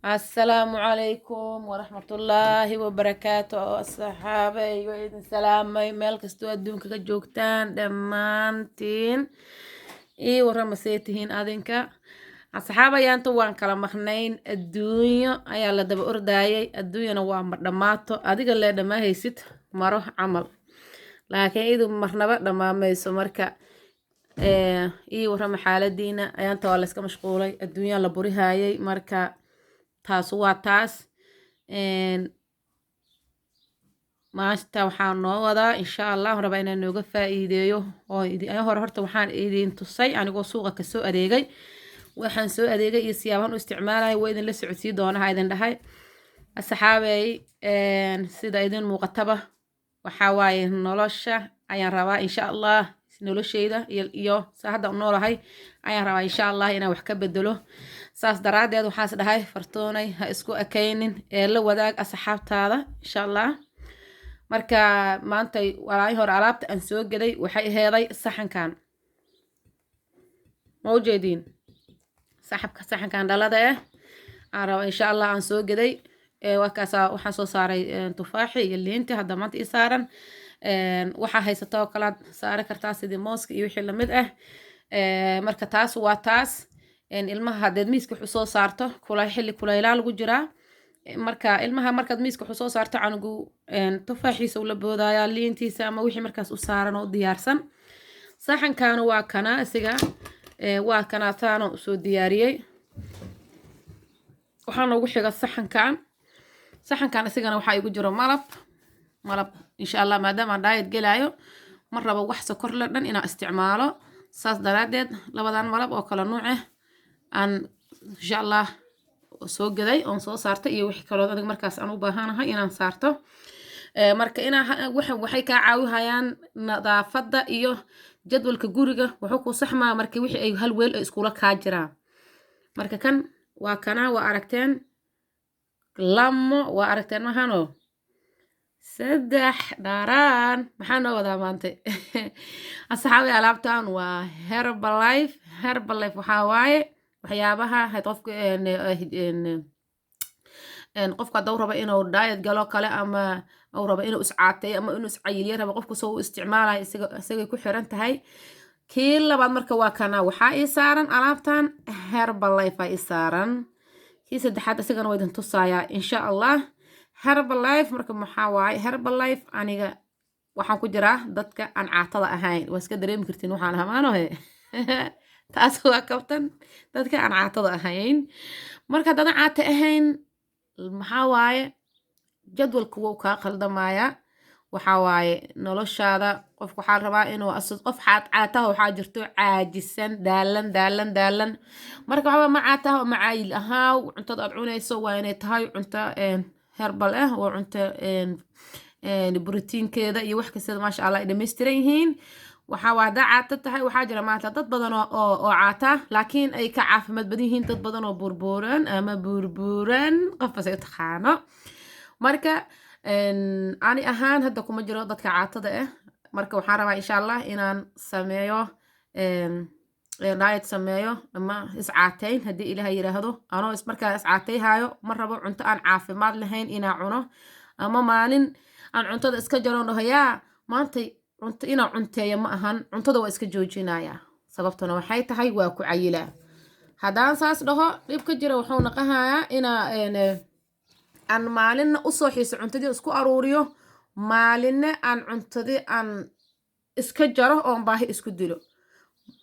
Asalaamu calaykum waraxmatullaahi wabarakaatu. Asxaabay, waa idin salaamay meel kastoo adduunka ka joogtaan dhammaantiin. Ii warrama, see tihiin adinka, asxaabayaanta? Waan kala maqnayn, adduunyo ayaa la daba ordaayay. Adduunyana waa ma dhammaato, adiga lee dhammaahaysid maro camal, laakiin idu marnaba dhammaamayso. Marka ii warrama xaaladiina. Ayaanta waa layska mashquulay, adduunyaa la burihaayay. Marka taas waa taas. Maanta waxaa noo wadaa, insha Allah, rabaa inaan nooga faa'iideeyo oo hore. Horta waxaan idin tusay anigoo suuqa kasoo adeegay. Waxaan soo adeegay iyo siyaabahan u isticmaalaya waa idin la socodsii doonaha idin dhahay. Asxaabey, sida idin muuqataba, waxaa waaye nolosha ayaan rabaa, insha Allah, nolosheyda iyo saa hadda u noolahay ayaan rabaa, insha Allah, inaan wax ka bedelo. Saas daraaddeed waxaas dhahay, Fartoonay, ha isku ekaynin ee la wadaag asxaabtaada, insha Allah. Marka maanta walaahi hore alaabta aan soo gaday waxay aheeday saxankan. Ma ujeediin saxabka? Saxankan dhalada ah aan raba, insha Allah, aan soo gaday. Waa kaasa. Waxaan soo saaray tufaaxi iyo liinti hadda maanta ii saaran. Waxaa haysata oo kalaad saari kartaa, sidii mooska iyo wixii lamid ah. Marka taas waa taas. Ilmaha haddeed miiska wax usoo saarto, kula xilli kulaylaa lagu jiraa. Marka ilmaha markaad miiska wax usoo saarto, canugu tufaaxiisa ula boodaya, liintiisa ama wixii markaas u saaran oo u diyaarsan. Saxankaana waa kana, isiga waa kana, taana usoo diyaariyey. Waxaa noogu xiga saxankan. Saxankan isigana waxaa igu jiro malab. Malab, insha Allah, maadaama aan diet gelaayo, ma rabo wax sokor la dhan inaan isticmaalo. Saas daraaddeed labadan malab oo kala nuuc ah aan, insha Allah, soo gaday oon soo saartay, iyo wixii kaloo adig markaas aan u baahanahay inaan saarto. Marka inaa waxay kaa caawihayaan nadaafadda iyo jadwalka guriga. Wuxuu ku saxmaa marka wixii ay hal weel ay iskula kaa jiraan. Marka kan waa kana, waa aragteen. Lamo waa aragteen mahano? Saddex dhaaraan. Maxaa noo wadaa maanta, asxaabi? Alaabtan waa Herbalife. Herbalife waxaa waaye waxyaabaha had qofka qofka hadduu rabo inuu diet galo kale, ama uu rabo inuu iscaateeyo, ama inuu iscayiliyo rabo, qofka soo u isticmaalayo isaga isagay ku xiran tahay. Kii labaad marka waa kana, waxaa ii saaran alaabtan Herbalife aa ii saaran. Kii saddexaad isagana waa idin tusayaa, insha Allah. Herbalife marka maxaa waaye Herbalife? Aniga waxaan ku jiraa dadka aan caatada ahayn. Waa iska dareemi kartiin waxaan hamaanohe. Taas waa kabtan, dadka aan caatada ahayn. Marka haddaadan caata ahayn, maxaa waaye, jadwalka wuu kaa khaldamayaa. Waxaa waaye noloshaada qofka waxaa rabaa inuu qof caataha waxaa jirto caajisan, daalan, daalan, daalan. Marka waxaa ma caataha ma caayil ahaa, cuntada aad cunayso waa inay tahay cunto herbal ah oo cunto borotiinkeeda iyo wax kastada, maasha Allah, ay dhammaystiran yihiin. Waxaa waa haddaa caato tahay, waxaa jira maanta dad badan oo caata, laakiin ay ka caafimaad badan yihiin dad badan oo burburan ama burburan, qofkas ay u taqaano. Marka ani ahaan hadda kuma jiro dadka caatada ah. Marka waxaan rabaa, insha Allah, inaan sameeyo diet sameeyo ama iscaateyn, haddii Ilaah yiraahdo. Anoo markaa iscaateyhayo, ma rabo cunto aan caafimaad lahayn inaan cuno, ama maalin aan cuntada iska jaro dhaho, yaa maantay cunto inaan cunteeyo ma ahan, cuntada waa iska joojinaya. Sababtuna waxay tahay waa ku cayilaa. Haddaan saas dhaho, dhib ka jira wuxuu naqahayaa inaa aan maalinna usoo xiiso cuntadii isku aruuriyo, maalinna aan cuntadii aan iska jaro oon baahi isku dilo.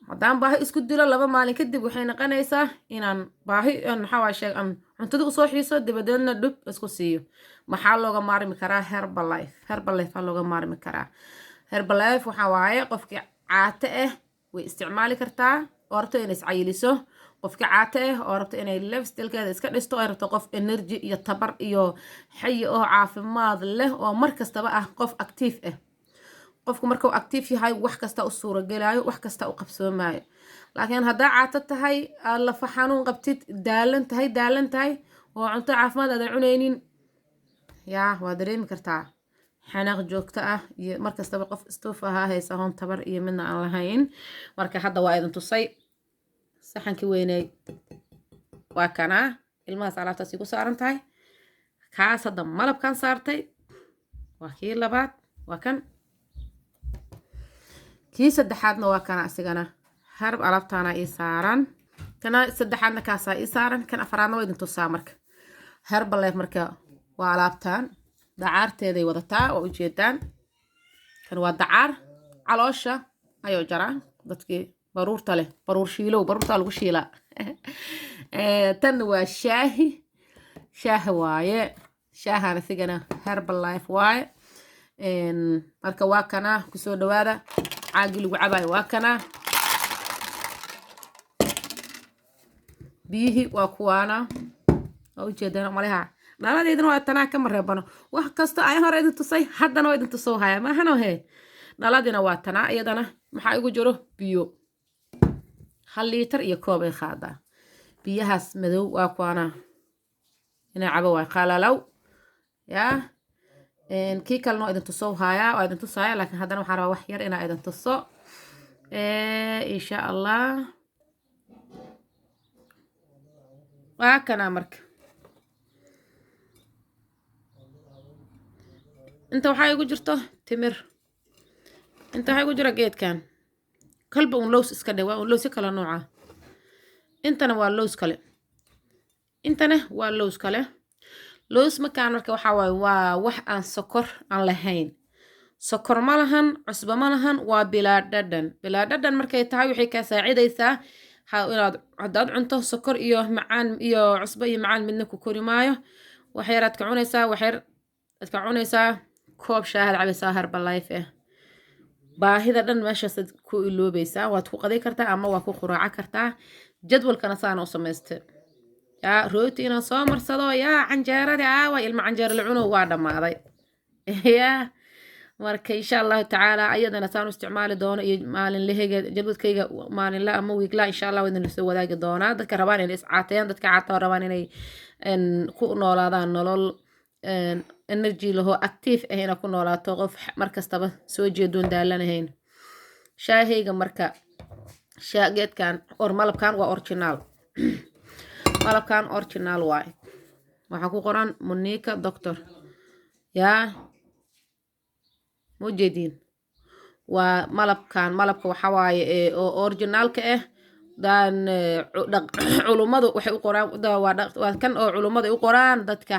Haddaan baahi isku dilo, 2 maalin kadib waxay noqonaysaa inaan baahi, maxaa waa sheeg, aan cuntadii usoo xiiso, dabadeedna dhib isku siiyo. Maxaa looga maarmi karaa? Herbalife. Herbalife aa looga maarmi karaa. Herbalife waxaa waaye qofkii caate ah way isticmaali kartaa oo rabto inay iscayiliso, qofkii caate ah oo rabto inay lifestylekeeda iska dhisto, ay rabto qof energy iyo tabar iyo xayi oo caafimaad leh oo mar kastaba ah qof active ah. Qofku markuu active yahay, wax kasta u suuragelayo, wax kasta u qabsoomaayo. Laakiin haddaa caato tahay, aad lafa xanuun qabtid, daalan tahay, daalan tahay, oo cunto caafimaad aadan cunaynin, yaa waa dareemi kartaa xanaaq joogto ah iyo markastaba qof istuuf ahaa haysa hoon tabar iyo midna aan lahayn. Marka hadda waa idin tusay saxankii weynay, waa kanaa. Ilmahaas alaabtaas igu saaran tahay. Kaas hadda malabkan saartay waa kii labaad, waa kan. Kii saddexaadna waa kana, asigana harb alaabtaana ii saaran. Kana saddexaadna kaasaa ii saaran. Kan afaraadna waa idin tusaa. Marka Herbalife marka waa alaabtan dacaarteeday wadataa, waa ujeedaan. Kan waa dacaar, caloosha ayuu jaraa. Dadkii baruurta leh, baruur shiilow, baruurtaa lagu shiilaa. Tan waa shaahi, shaaha waaye. Shaahan isigana Herbalife waaye. Marka waa kana, kusoo dhawaada. Caagii lagu cabaayo waa kana, biyihii waa kuwaana, waa ujeedaan maleha. Dhaladeydana waa tanaa, kama reebano. Wax kasta ayaan hore idin tusay, haddana waa idin tusoo haya, maahano he. Dhaladina waa tanaa, iyadana maxaa igu jiro? Biyo 1 liitar iyo koob ay qaadaa. Biyahaas madow waa kuwaana, inaa cabo waay qalalow yaa. Kii kalena waa idin tusoo hayaa, waa idin tusaaya, laakiin haddana waxaan rabaa wax yar inaa idin tuso, insha Allah. Waa kanaa. Marka inta waxaa igu jirto timir, inta waxaa igu jira geedkan kolba un lows iska dhe, waa un lowsyo kala nooca. Intana waa lows kale, intana waa lows kale. Lows makaan marka waxaa waaye waa wax aan sokor aan lahayn, sokor ma lahan, cusbo ma lahan, waa bilaa dhadhan. Bilaa dhadhan markay tahay, waxay kaa saacidaysaa inaad haddaad cunto sokor iyo macaan iyo cusbo iyo macaan midna ku kori maayo. Wax yaraad ka cunaysaa, wax yar aad ka cunaysaa, koob shaahaad cabaysaa Herbalife ah, baahida dhan meeshaasaad ku iloobaysaa. Waad ku qaday kartaa ama waa ku quraaco kartaa. Jadwalkana saana u samaystay. Yaa rooti inaan soo marsado, yaa canjeeradii aawa, ilma canjeero la cuno waa dhammaaday yaa. Marka insha Allahu tacaala ayadana saan u isticmaali doono iyo maalinlahayga, jadwadkayga maalinla ama wiigla, insha Allah waa idin soo wadaagi doonaa. Dadka rabaan inay iscaateeyaan, dadka caata rabaan inay ku noolaadaan nolol energy laho, active ah, inaad ku noolaato, qof markastaba soo jeedoon daalanahayn. Shaahayga marka geedkan or malabkan waa original, malabkan original waaye. Waxaa ku qoran Monica Doctor, yaa ma ujeediin? Waa malabkan. Malabka waxaa waaye oo originaalka ah dan culummadu waxay u qoraan, waa kan oo culummadu ay u qoraan dadka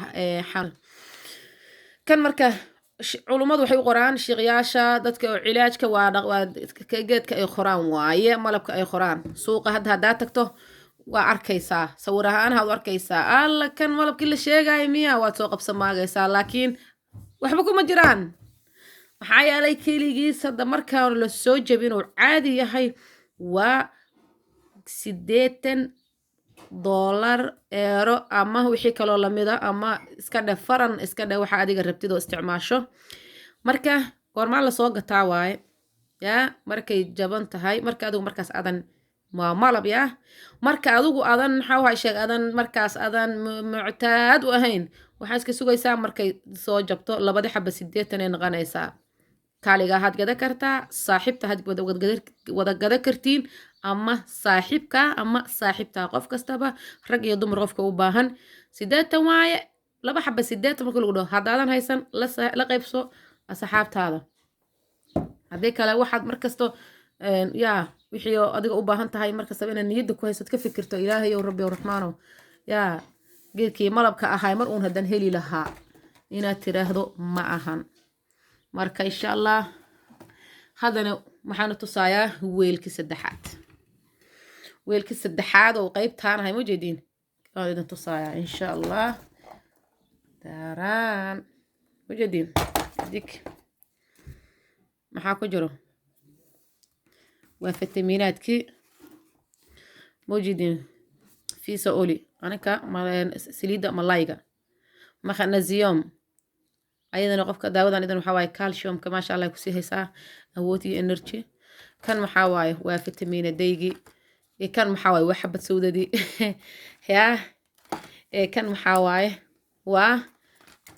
kan. Marka culummadu waxay u qoraan shiiqyaasha dadka oo cilaajka, waa geedka ay qoraan waaye, malabka ay qoraan. Suuqa hadda haddaa tagto waa arkaysaa, sawir ahaan aad u arkaysaa, alla kan malabkii la sheegaayo miya, waad soo qabsan maagaysaa, laakiin waxba kuma jiraan. Maxaa yeelay keligiis hadda markaan la soo jebin uu caadi yahay waa $80, eero ama wixii kaloo lamida, ama iska dheh faran, iska dheh waxa adiga rabtid oo isticmaasho. Marka goormaa lasoo gataa waaye? Yaa markay jaban tahay, marka adigu markaas adan waa malab, yaa marka adigu adan maxaa waxa sheeg adan markaas adan muctaad u ahayn, waxaa iska sugaysaa markay soo jabto. Labadi xaba 80 ay noqonaysaa. Kaaligaa had gada kartaa, saaxiibta had wada gada kartiin, ama saaxiibka ama saaxiibtaa, qof kastaba, rag iyo dumar, qofka u baahan. 80 waaye laba xaba. 80 marka lagu dhaho, haddaadan haysan la qaybso asxaabtaada. Haddii kale waxaad markasto yaa wixii oo adiga u baahan tahay markastaba inaad niyadda ku haysad, ka fikirto, Ilaahayow, Rabbi Raxmaanow, yaa geedkii malabka ahay mar uun haddaan heli lahaa, inaad tiraahdo ma ahan. Marka insha Allah haddana waxaana tusayaa weelkii saddexaad, weelkii saddexaad oo qeybtaan ahay, ma jeediin? Waan idin tusayaa insha Allah. Daaraan ma jeediin? Dig maxaa ku jiro? Waa fitamiinaadkii, ma jeediin? Fish oil, aninka saliidda malayga, magnesium ayadana qofka daawadan idan waxaa waaye calciumka, maasha Allah, kusii haysaa awood iyo energy. Kan maxaa waaye? Waa vitamina D-gii. Kan maxaa waaye? Waa xabad sawdadii. Yaa kan maxaa waaye? Waa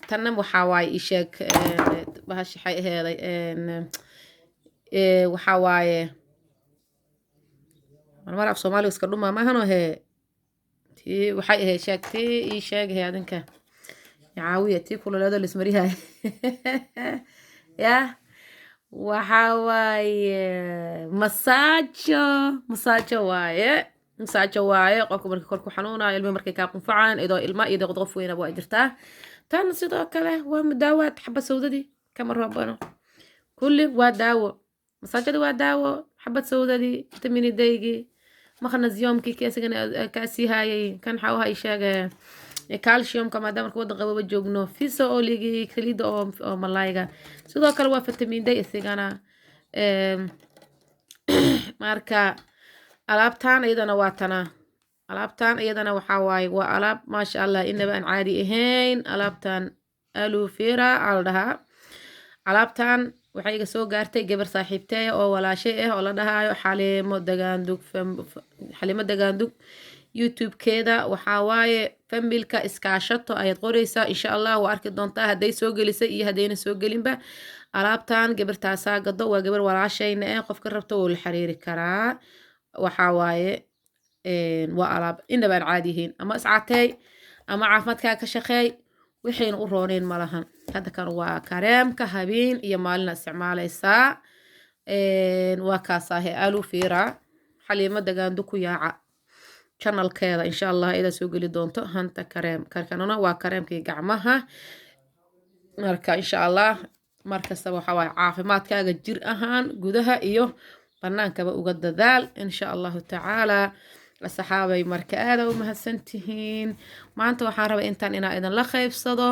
tanna waxaa waaye, ii sheeg bahashi waxay aheeday, waxaa waaye marmar af Soomaaliga iska dhumaa maahano hee. Tii waxay ahayd, sheeg, tii ii sheegahay adinka caawiya, tii kululeedo lismariyahay ya. Waxaa waaye masaajo, masaajo waaye, masaajo waaye. Qofka markii kor ku xanuunayo, ilmihi markay kaa qunfacaan, idoo ilma iyo qof weynaba waa jirtaa. Tan sidoo kale waa mudaawaad, xabad sawdadii kama roobano, kulli waa daawo. Masaajada waa daawo, xabad sawdadii, vitamin D-gii, magnesiumkii kii isagana kaa sii haayay, kan waxa uu sheegay calciumka, maadaama marka waddan qababa joogno, fish oil-igii, saliidda oo malayga, sidoo kale waa vitamin D isigana. Marka alaabtan iyadana waa tana. Alaabtan iyadana waxaa waaye, waa alaab maasha Allah inaba aan caadi ahayn. Alaabtan aloe vera aa la dhahaa. Alaabtan waxay iga soo gaartay gabar saaxiibteeya oo walaashay ah oo la dhahaayo Xaliimo Dagaandug. Xaliimo Dagaandug YouTube-keeda waxaa waaye Familka Iskaashato ayaad qoreysaa, insha Allah waa arki doontaa hadday soo gelisay iyo haddayna soo gelinba. Alaabtan gabartaasaa gado, waa gabar walaashayna eh. Qofka rabto wuu la xiriiri karaa. Waxaa waaye waa alaab inaba aan caadi yihiin. Ama iscateey ama caafimaadkaa ka shaqeey, waxayna u rooneyn malahan. Hadda kan waa kareemka habeen iyo maalina isticmaaleysaa. Waa kaasaahe aloe vera, Xaliimo Dagaando ku yaaca channelkeeda, insha Allah iyadaa soo geli doonto. Hanta kareem karkanuna waa kareemkii gacmaha. Marka insha Allah markastaba waxaa waaye caafimaadkaaga jir ahaan gudaha iyo banaankaba uga dadaal, insha Allahu tacaala. Asxaabay, marka aada u mahadsantihiin. Maanta waxaan rabay intaan inaa idinla qaybsado.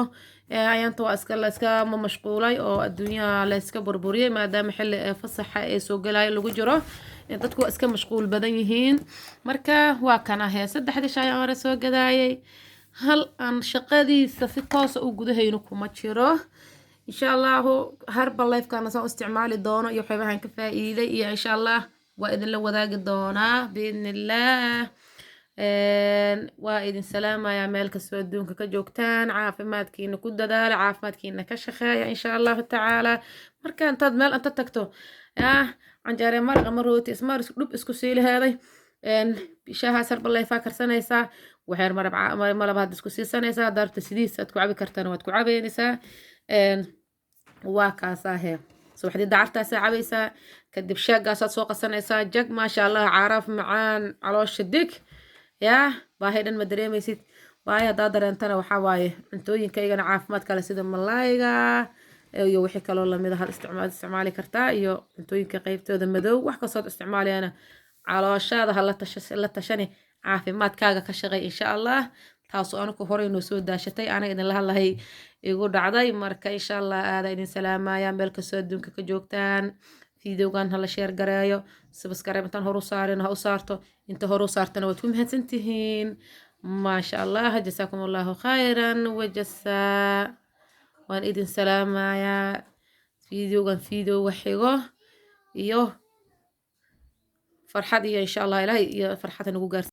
Ayaanta waa iska la iska ma mashquulay oo adduunyaha la iska burburiyay, maadaama xilli ee fasaxa ee soo galaayo lagu jiro, dadku waa iska mashquul badan yihiin. Marka waa kan ahee saddexdii shay aan hore soo gadaayay, hal aan shaqadiisa si toosa u gudahayno kuma jiro. Insha Allahu Herbalifekana saan u isticmaali doono iyo waxyaabahan ka faa'iiday iyo insha Allah waa idinla wadaagi doonaa biidni Illaah. Waa idin salaamayaa meel kastoo adduunka ka joogtaan. Caafimaadkiina ku dadaala, caafimaadkiina ka shaqeeya, insha Allahu tacaala. Marka intaad meel inta tagto ah canjeere maraq ama rooti ismaar dhub isku sii laheeday, shaahaas Herbalifea karsanaysaa, waxyar marab malab hadda isku siisanaysaa. Daarta sidiis aad ku cabi kartana waad ku cabaynaysaa. Waa kaasaahe subaxdii dacartaasaa cabaysaa, kadib shaagaasaad soo qasanaysaa, jag, maasha Allah, caraf macaan, caloosha dig yaa, baahi dhan ma dareemaysid. Baahi haddaa dareentana waxaa waaye cuntooyinkaygana caafimaad kale sida malayga iyo wixii kaloo lamid ah isticmaali kartaa, iyo cuntooyinka qeybtooda madow. Wax kastood isticmaalayana calooshaada ha la tashani, caafimaadkaaga ka shaqey, insha Allah. Taasoo anigu horey noo soo daashatay, aniga idinla hadlahay igu dhacday. Marka insha Allah aada idin salaamaya meel kastoo adduunka ka joogtaan. Videogan hala share gareeyo, subscribe intaan horu saarin ha u saarto, inta horu saartana waad ku mahadsantihiin, maasha Allah. Jasaakum Allahu khayran wajasaa. Waan idin salaamayaa. Videogan videoga xigo iyo farxad iyo insha Allah Ilaahay iyo farxad nagu gaarsiiyo.